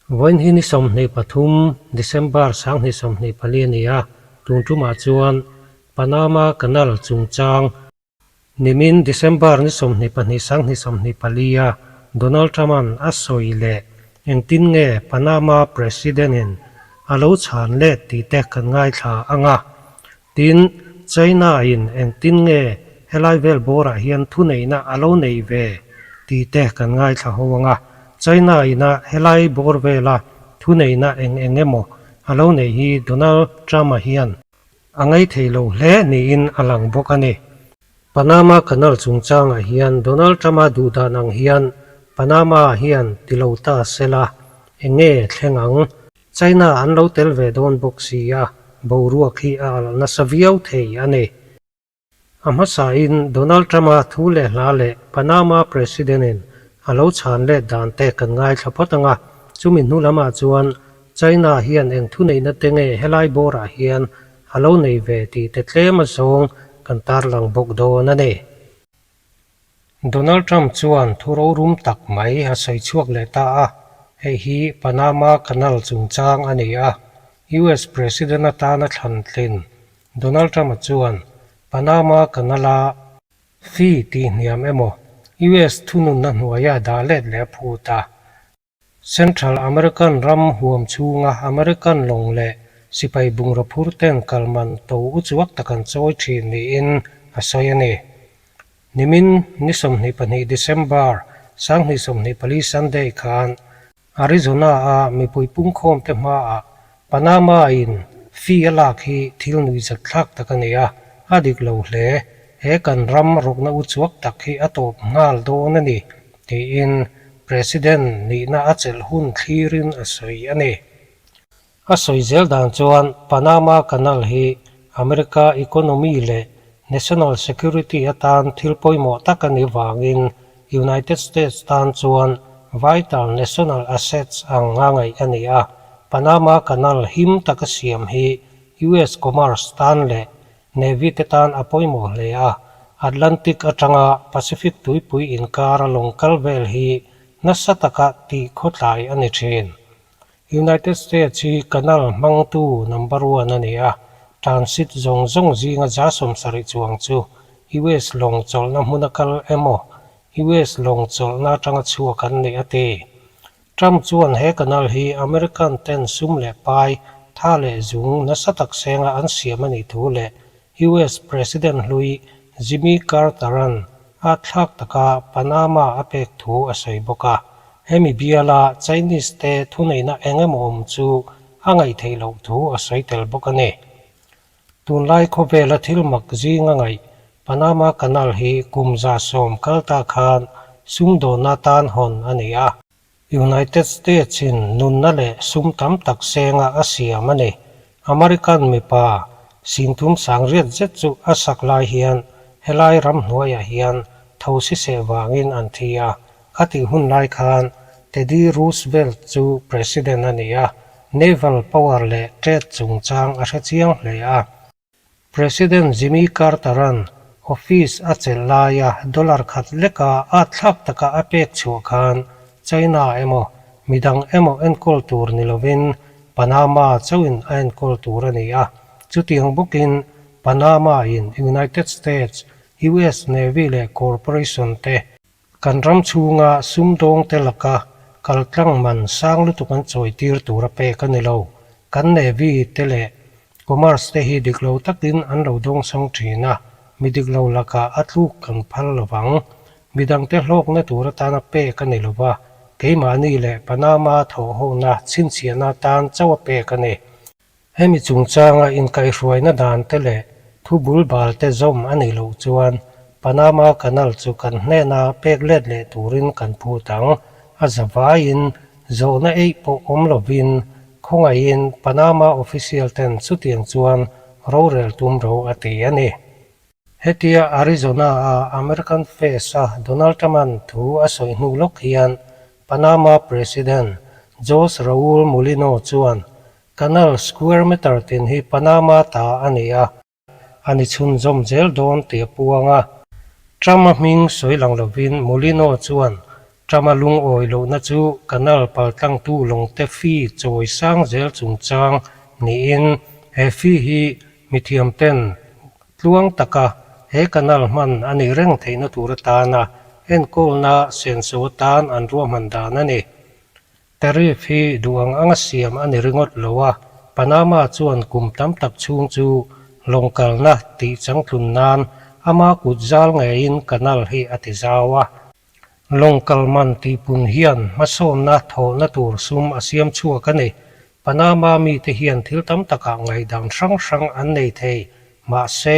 Vawiin hi ni 23 December 2024 a ni a, tun tumah chuan Panama Canal chungchang nimin December ni 22 2024 a Donald Trump-a'n a sawi leh engtin nge Panama President-in a lo chhan let tih te kan ngaithla ang a. Tin, China-in engtin nge helai vel bawrah hian thuneihna a lo nei ve tih te kan ngaithla ho ang a. China-ina helai bawr vela thuneihna eng eng emaw a lo neih hi Donald Trump-a hian a ngaithei lo hle niin a lang bawk a ni. Panama Canal chungchangah hian Donald Trump-a duhdan ang hian Panama hian ti lo ta sela eng nge thleng ang? China an lo tel ve dawn bawk si a, boruak hi a alh nasa viau thei a ni. A hmasain Donald Trump-a thu leh hla leh Panama President-in a lo chhan let dan te kan ngaithla phawt ang a, chumi hnu lamah chuan China hian eng thuneihna te nge helai bawrah hian a lo nei ve tih te tlem a zawng kan tarlang bawk dawn a ni. Donald Trump chuan thu rorum tak mai a sawi chhuak leh ta a, hei hi Panama Canal chungchang a ni a, US President atana thlan tlin Donald Trump-a chuan Panama Canal-a fee tihhniam emaw US thununna hnuaia dah let leh a phut a. Central American ram huam chhunga American lawng leh sipai bungraw phur ten kal man to u chuak tak an chawi thin niin a sawi a ni. Nimin ni 22 December 2024 Sunday khan Arizona-a mipui pungkhawmte hmaah Panama-in fee a lak hi thil nuihzat thlak tak a ni a, a dik lo hle. He kan ram rawkna u chuak tak hi a tawp nghal dawn a ni, tiin President nihna a chelh hun thlirin a sawi a ni. A sawi zel dan chuan Panama Canal hi America economy leh national security atan thil pawimawh tak a nih vangin United States tan chuan vital national assets ang a ngaih a ni a, Panama Canal him taka siam hi US commerce tan leh Navy te tan a pawimawh hle a, Atlantic atanga Pacific tuipui inkara lawng kal vel hi nasa taka tih khawtlai a ni thin. United States hi canal hmangtu number one a ni a, transit zawng zawng zinga 70% chuang chu US lawng chawlhna hmuna kal emaw US lawng chawlhna atanga chhuak an ni a ti. Trump chuan he canal hi American ten sum leh pai, tha leh zung nasa tak senga an siam a nih thu leh US President hlui Jimmy Carter-a'n a thlak taka Panama a pek thu a sawi bawk a. Hemi biala Chinese te thuneihna eng emaw awm chu a ngaihtheih loh thu a sawi tel bawk a ni. Tunlai khawvela thil mak zinga ngaih Panama Canal hi kum 110 kal ta khan sumdawnna tan hawn a ni a. United States-in nunna leh sum tam tak senga a siam a ni. American mipa singthum sangriat zet chu a sak lai hian helai ramhnuaiah hian thosi seh vangin an thi a. Khatih hun lai khan Teddy Roosevelt chu President a ni a, naval power leh trade chungchang a hre chiang hle a. President Jimmy Carter-a'n office a chelh laia dollar khat leka a thlak taka a pek chhuah khan China emaw midang emaw enkawl tur ni lovin Panama chauhin a enkawl tur a ni a. Chutiang bawkin Panama-in United States, US Navy leh Corporation te Kan ram chhunga sumdawngte laka kaltlang man sang lutuk an chawitir tur a pek a ni lo. Kan Navy te leh Commerce te hi dik lo takin an lo dawngsawng thin a, mi dik lo lakah a tluk kan phal lo vang. Midangte hlawkna tur atana pek a ni lo va, keimahni leh Panama thawhhona chhinchhiahna atan chauh a pek a ni. Hemi chungchanga inkaihhruaina dan te leh thu bul bal te zawm a nih loh chuan Panama Canal chu kan hnena pek let leh turin kan phut ang. A zavaiin zawhna eih pawh awm lovin khawngaihin Panama official ten chutiang chuan rorel tum ro a ti a ni. Hetia Arizona-a American Fest-a Donald Trump-a'n thu a sawi hnu lawk hian Panama President Jose Raul Mulino chuan Canal square meter tin hi Panama ta a ni a, a ni chhunzawm zel dawn tih a puang a. Trump-a hming sawi lang lovin Mulino chuan Trump-a lungawi lohna chu canal paltlangtu lawngte fee chawi sang zel chungchang niin he fee hi mithiamten tluang taka he canal hman a nih reng theihna tur atana enkawlna senso atan an ruahman dan a ni. Tariff hi duh ang anga siam a ni ringawt lo a, Panama chuan kum tam tak chhung chu lawng kalna tih changtlun nan ama kut zal ngeiin canal hi a ti zau a. Lawng kal man tihpun hian hmasawnna thawhna tur sum a siam chhuak a ni. Panama mite hian thil tam takah ngaihdan hrang hrang an nei thei. Mahse,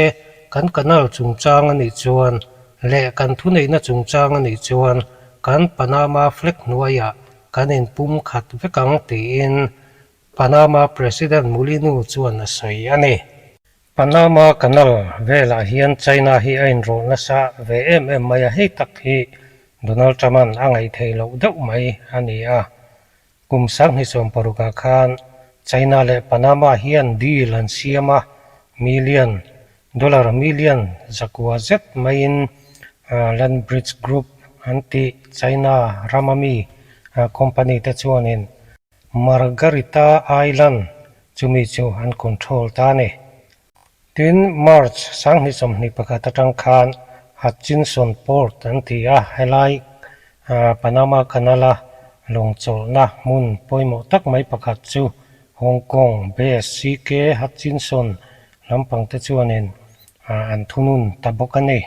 kan canal chungchang a nih chuan leh kan thuneihna chungchang a nih chuan kan Panama flag hnuaiah kan inpum khat vek ang tiin Panama President Mulino chuan a sawi a ni. Panama Canal velah hian China hi a inrawlh nasa ve em em mai a, hei tak hi Donald Trump-a'n a ngaihtheih loh deuh mai a ni a. Kum 2016 khan China leh Panama hian deal an siam a, million, dollar million zakua zet maiin Land Bridge Group an tih China rama mi company te chuanin Margarita Island chumi chu an control ta a ni. Tin, March 2021 atang khan Hutchinson Port an ti a, helai Panama Canal-a lawng chawlhna hmun pawimawh tak mai pakhat chu Hong Kong base CK Hutchinson lampangte chuanin an thunun ta bawk a ni.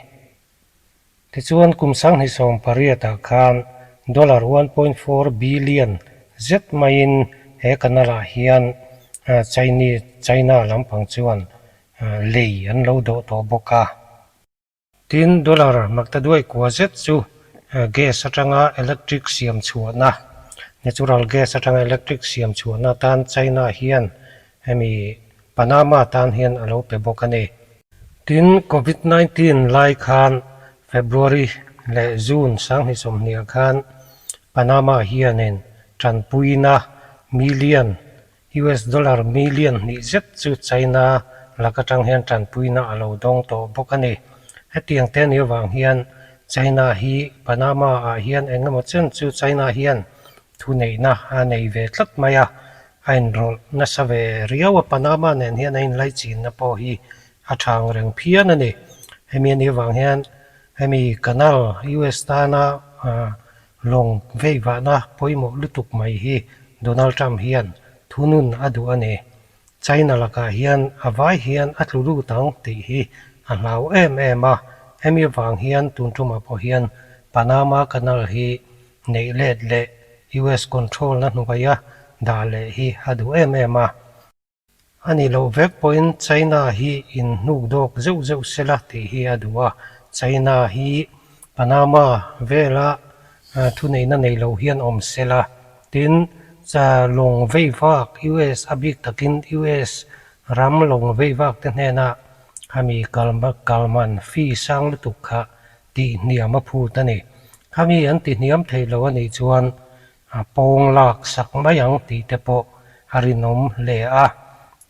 Tichuan, kum 2018 ah khan dollar 1.4 billion zet maiin he canal ah hian Chinese China lampang chuan lei an lo dawh tawh bawk a. Tin, dollar maktaduai kua zet chu gas atanga electric siam chhuahna, natural gas atanga electric siam chhuahna atan China hian hemi Panama tan hian a lo pe bawk a ni. Tin, Covid 19 lai khan February leh June 2020 ah khan Panama hianin tanpuina million, US dollar million hnih zet chu China lak atang hian tanpuina a lo dawng tawh bawk a ni. Hetiang te ni avang hian China hi Panama ah hian engemaw chen chu China hian thuneihna a nei ve tlat mai a, A inrawlh nasa ve riau a, Panama nen hian a inlaichinna pawh hi a tha ang reng phian a ni. Hemi anih avang hian hemi canal US tana lawng veivahna pawimawh lutuk mai hi Donald Trump hian thunun a duh a ni. China lakah hian a vai hian a tlu lut ang tih hi a hlau em em a, hemi avang hian tun tumah pawh hian Panama Canal hi neih let leh US control na hnuaia dah leh hi a duh em em a. A nih loh vek pawhin China hi in hnuk dawk zeuh zeuh sela tih hi a duh a. China hi Panama vela thuneihna nei lo hian awm sela. Tin, lawng vei vak US a bik takin US ram lawng vei vak te hnena khami kalman fee sang lutuk kha tihhniam a phut a ni. Khami an tihhniam thei lo a nih chuan a pawng lak sak mai ang tih te pawh a rinawm hle a.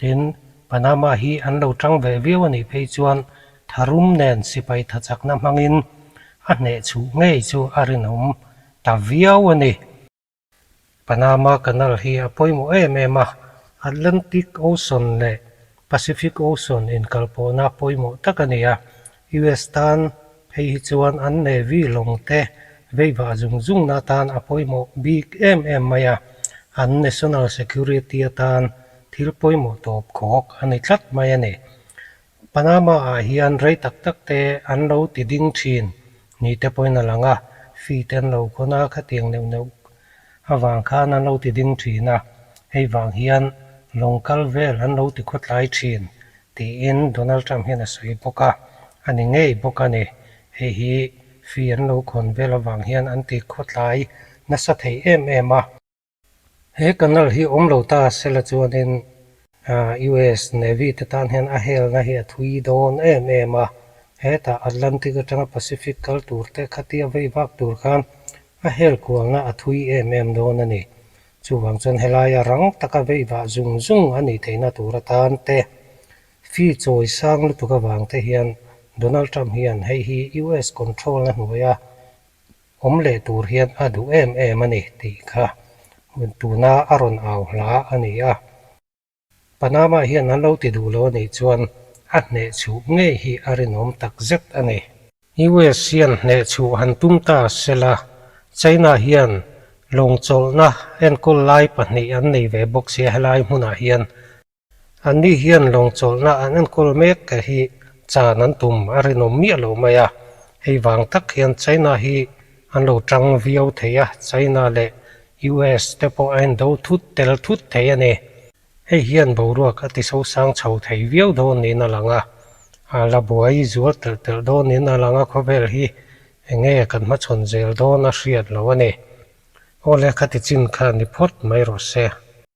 Tin, Panama hi an lo tang ve viau a nih phei chuan tharum nen sipai thachakna hmangin a hnehchhuh ngei chu a rinawm ta viau a ni. Panama Canal hi a pawimawh em em a, Atlantic Ocean leh Pacific Ocean inkalpawhna pawimawh tak a ni a. US tan phei hi chuan an Navy lawng te veivah zung zungna atan a pawimawh bik em em mai a, an national security atan thil pawimawh tawp khawk a ni tlat mai a ni. Panama ah hian rei tak tak te an lo ti ding thin ni te pawhin a lang a, fee te an lo khawn a, khatiang neuh neuh avang khan an lo ti ding thin a, hei vang hian lawng kal vel an lo ti khawtlai thin tiin Donald Trump hian a sawi bawk a, a ni ngei bawk a ni. Hei hi fee an lo khawn vel avang hian an ti khawtlai nasa thei em em a. He canal hi awm lo ta sela chuanin US Navy te tan hian a helna hi a thui dawn em em a, hetah Atlantic atanga Pacific kal tur te khatia vei vak tur khan a hel kualna a thui em em dawn a ni. Chuvang chuan helaia rang taka vei vah zung zung a nih theihna tur atan te fee chawi sang lutuk avang te hian Donald Trump hian hei hi US control na hnuaia. awm leh tur hian a duh em em a ni tih kha tuna a rawn au hla a ni a. Panama hian an lo ti duh lo a nih chuan a hnehchhuh ngei hi a rinawm tak zet a ni. US hian hnehchhuh han tum ta sela, China hian lawngchawlhna enkawl lai pahnih an nei ve bawk sia helai hmunah hian. Anni hian lawngchawlhna an enkawl mek te hi chan an tum a rinawm miah lo mai a, hei vang tak hian China hi an lo tang viau thei a, China leh US te pawh a indo thut tel thut thei a ni. Hei hian boruak a ti sosang chho thei viau dawn niin a lang a, a la buai zual telh telh dawn niin a lang a, khawvel hi eng nge kan hmachhawn zel dawn a hriat lo a ni. Aw le, khati chin kha ni phawt mai rawh se.